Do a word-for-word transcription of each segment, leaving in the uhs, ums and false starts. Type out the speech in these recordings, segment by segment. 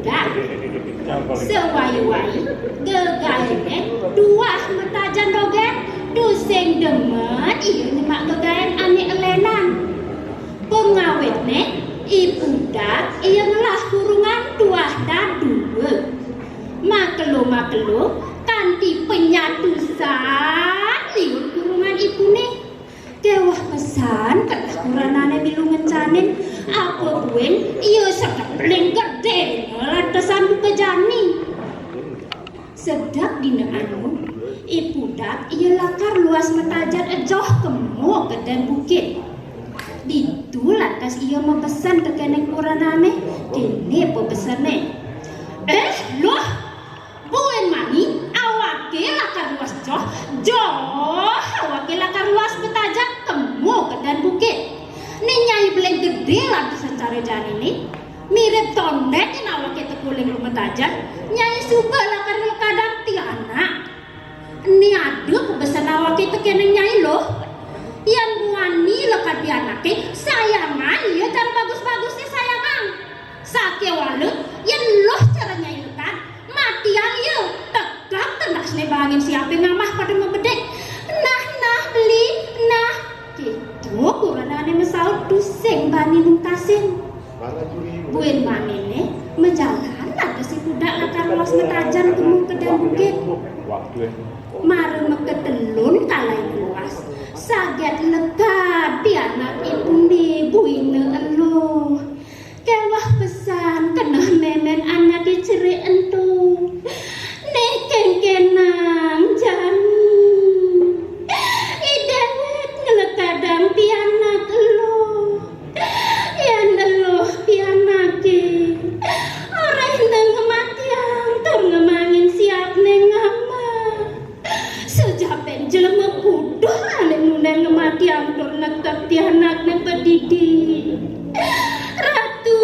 Dah. Sewai-wai gegaéné tuah matajan dogén, tusing demen ia nyemak gegaén ané elénan. Pengawitné, I Pudak ia ngelah kurungan tuah dadua. Makelo-makelo kanti penyatusan liur kurungan ipuné. Kéweh pesan keneh kuranané milu ngencanin, apa buin ia sedek beling gedé lantesan buka jani. Sedek dina anu, I Pudak ia lakar luas matajan ejoh kemo kedén bukit. Ditu lantas ia mabesen tekéning kuranané, kéné pabesenné. "Eh, Luh, buin mani awaké lakar luas joh, joh awaké lakar luas matajan kemo kedén bukit. Né nyai beling gedé lantesan cara janiné, mirib tondén yén awaké teka uling matajan, nyai suba lakar nglekadang pianak. Né ada pabesen awaké tekéning nyai, Luh. Yén muani lekad pianaké, sayangang ia cara bagus-bagusé sayangang. Sakéwala, yén Luh cara nyai lekad, matiang ia, tekak tendasné bangin siapé ngamah pada mabedik. Nah, nah, Beli, nah." Kéto kuranané masaut tusing bani nungkasin. Buin maniné majalan lantas I Pudak lakar luas matajan kemo kedén bukit. Mara makatelun kalai luas, saget lekad pianak ipuné buina eluh. Kéweh pesan keneh mémén anaké cerik ento. Né kéngkénang jani. I déwék nglekadang pianak eluh. Yén eluh pianaké, ora énda ngamatiang tur ngemangin siapné ngamah. Sajapén jelema kuduh ané nundén ngamatiang tur neked pianakné padidi. Ratu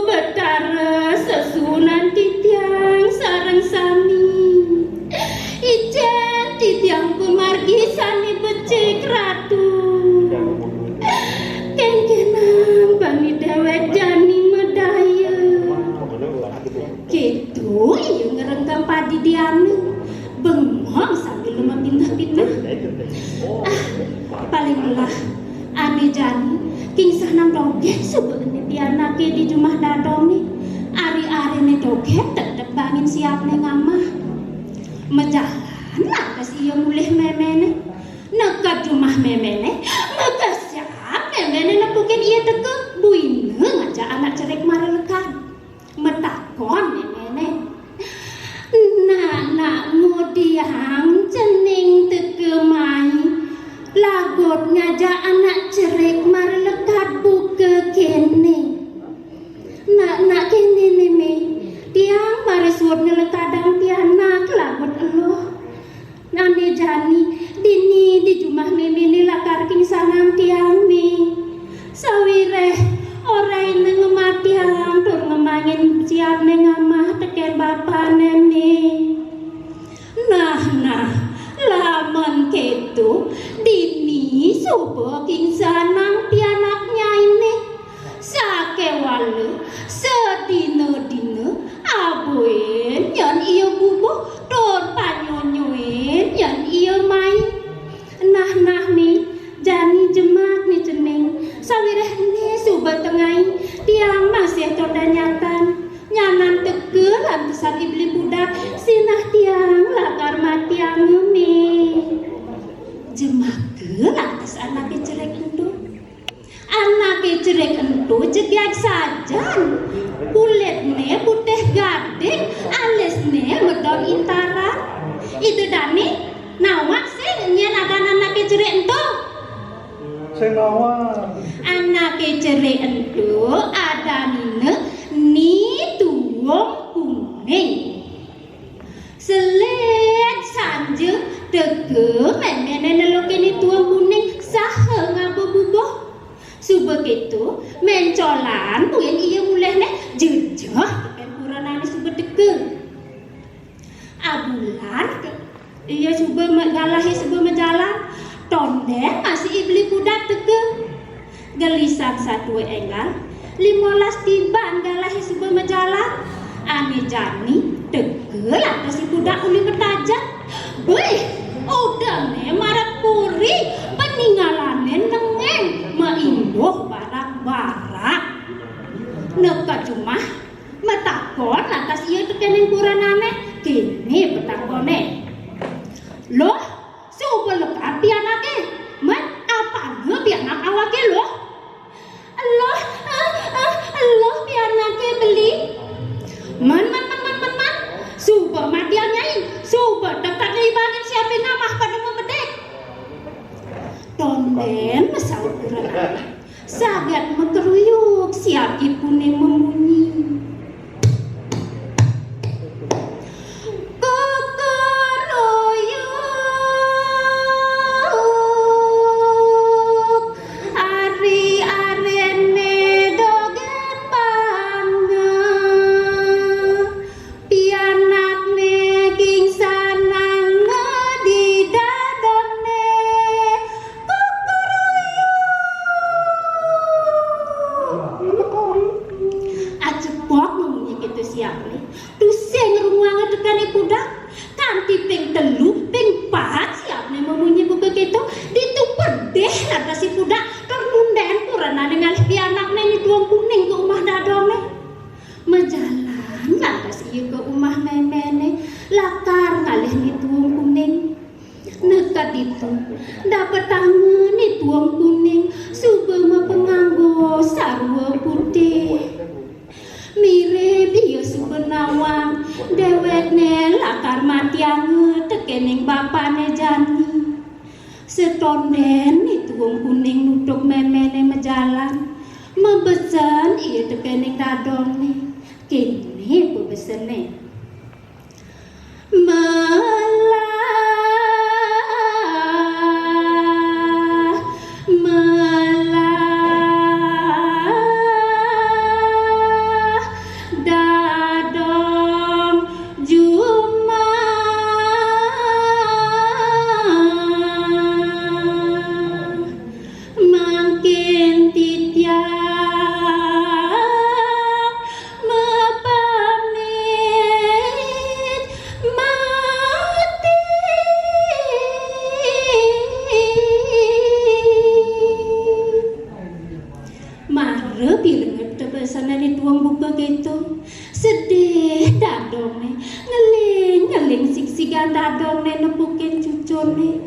Betara sesuunan titiang sareng sami. Icén titiang pamargi sané becik, Ratu. Kéngkénang bani déwék jani madaya. Kéto ia ngrengkeng padidiané, bengong sambilé mapineh-pineh. Ah, paling melah ané jani kingsanang dogén suba ené pianaké di jumah dadongné. Ari-ariné dogén tetep bangin siapné ngamah. Majalan lantas ia mulih méméné. Neked jumah méméné, makesiab méméné nepukin ia teka, buina ngajak anak cerik mara lekad. Matakon méméné. "Nak, nak, ngudiang cening teka mai, lagut ngajak anak cerik mara lekad buka kéné?" "Nak, nak, kéné né, Mé. Tiang mara suud nglekadang pianak lagut eluh. Ané jani, dini di jumah méméné lakar kingsanang tiang, Mé. Sawiréh ora énda ngamatiang tur ngemangin siapné ngamah tekén bapané, Mé." "Nah, nah, lamun kéto, dini suba kingsanang pianak nyainé. Sakéwala, sadina-dina, abuin yén ia bubuh tur panyunyuin yén ia mai. Nah, nah, Mé, jani jemak né cening, sawiréh ené suba tengai, tiang masih todanyatan. Nyanan teka lantesan I Beli Pudak, sinah tiang lakar matianga, Mé." Jemaka lantas anaké cerik ento. Anaké cerik ento jegég sajan. Kulitné putih gading, alisné medon intaran. Ida dané, nawang sing nyén adan anaké cerik ento? Sing nawang. Anaké cerik ento adanina Ni Tuung Kuning. Selit sanja teka méméné nelukin Ni Tuung Kuning saha ngaba bubuh. Suba kéto, méncolan buin ia mulihné, jejeh tekén kurenané suba teka. Abulan ia suba ma-, galahé suba majalan, tondén masih I Beli Pudak teka. Gelisan satua énggal, limolas tiban galahé suba Majalan, ané jani teka lantas I Pudak uli matajén. Béh, udané marep puri, paningalané nengeng, maimbuh barak-barak. Neked jumah, matakon lantas ia tekéning kurenané, kéné patakoné. "Luh, suba lekad pianaké, men apanga pianak awaké, Luh?" "Luh, ah, ah, Luh pianaké beli." "Men, men, men, men, men, men. Suba matiang nyai, suba teked ibanin siapé ngamah pada mabedik." Tondén masaut kurenané. Saget makeruyuk siap ipuné mamunyi. Kukuruyuk, ari-ariné dogén banga, pianakné kingsananga di dadonné. Kukuruyuk. Acepok mamunyi kéto siapné. Tusing runguanga tekén I Pudak. Kanti ping telu, ping pat siapné mamunyi buka kéto, ditu pedih lantas I Pudak, tur nundén kurenané ngalih pianakné Ni Tuung Kuning ka umah dadongné. Majalan lantas ia ka umah méméné, lakar ngalih Ni Tuung Kuning. Neked ditu, dapetanga Ni Tuung Kuning suba mapanganggo sarwa putih. Mirib ia suba nawang, déwékné lakar matianga tekéning bapané jani. Setondén Ni Tuung Kuning nutup méméné majalan, mabesen ia tekéning dadongné. Kéné pabesenné. Melah, melah, dadong jumah. Mangkin titiang mapamit mati. Mara pirenget tebesané Ni Tuung buka kéto. Sedih dadongné, ngeling-ngeling sigsigan dadongné nepukin cucuné.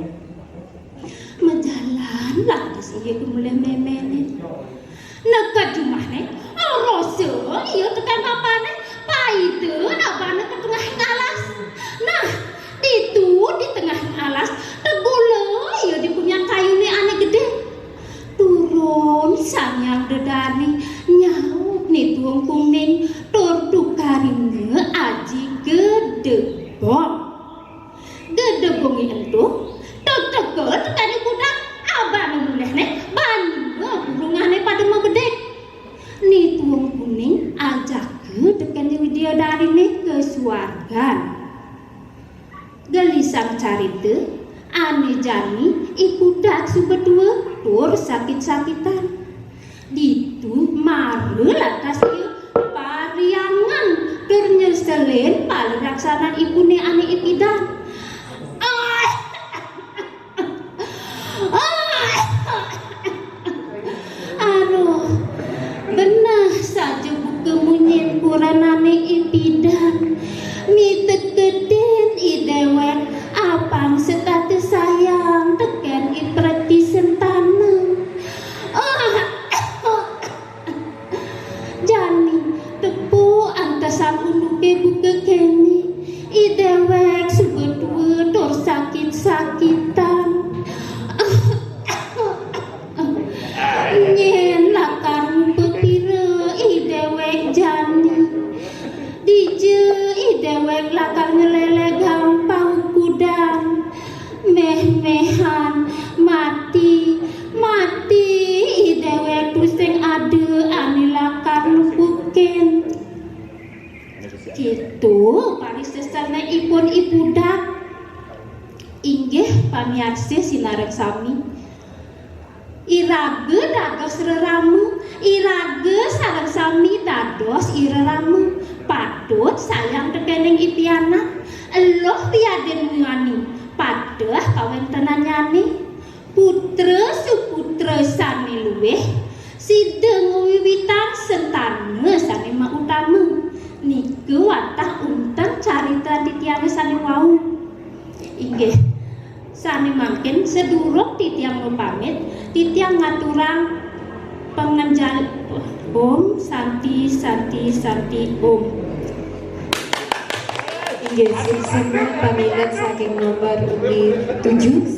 Majalan lantas ia ka mulih méméné. Neked jumahné, arasa ia tekén bapané, paida abana ka tengahing alas. Nah, ditu di tengahing alas, tegula ia di punyan kayuné ané gedé. Turun Sang Hyang Dedari, nyaup Ni Tuung Kuning, tur tukarina aji gedebong. Gedebongé ento, teteka tekén I Pudak, abana mulihné, banjur gulungané pada mabedik. Ni Tuung Kuning ajaka tekén Widya Dariné ka suargan. Gelisang carita, ané jani I Pudak suba tua, tur sakit-sakitan. Ditu mara lantas ia pariangan tur nyeselin palaksanan ipuné ané I Pidan. Aduh, beneh saja buka munyin kurenané I Pidan. Mitekedin i déwék apang setata sayang tekén I Preti Sentana. Jani, tepuk antesan unduké buka kéné, i déwék suba tua tur sakit-sakitan. Nyén lakar ngupa pira i déwék jani. Dija i déwék lakar nylelégang paukudan. Méh-méhan, mati, mati, i déwék tusing ada ané lakar nupukin. Kéto parisesenné ipun I Pudak. Inggih pamiarsa sinareng sami. Iraga dados rerama, iraga sareng sami Sami dados irerama, patut sayang tekening i pianak. Eluh piadin muani, pateh kawentenannyané. Putra suputra sané luih, sida ngwiwitang sentana sané mautama. Nika wantah unten carita titiang sané wau. Inggih. Sané mangkin sadurung titiang mapamit, titiang ngaturang panganjal Om Santi, Santi, Santi, Om. Inggih, suksma paminget saking nomor ugi tujuh.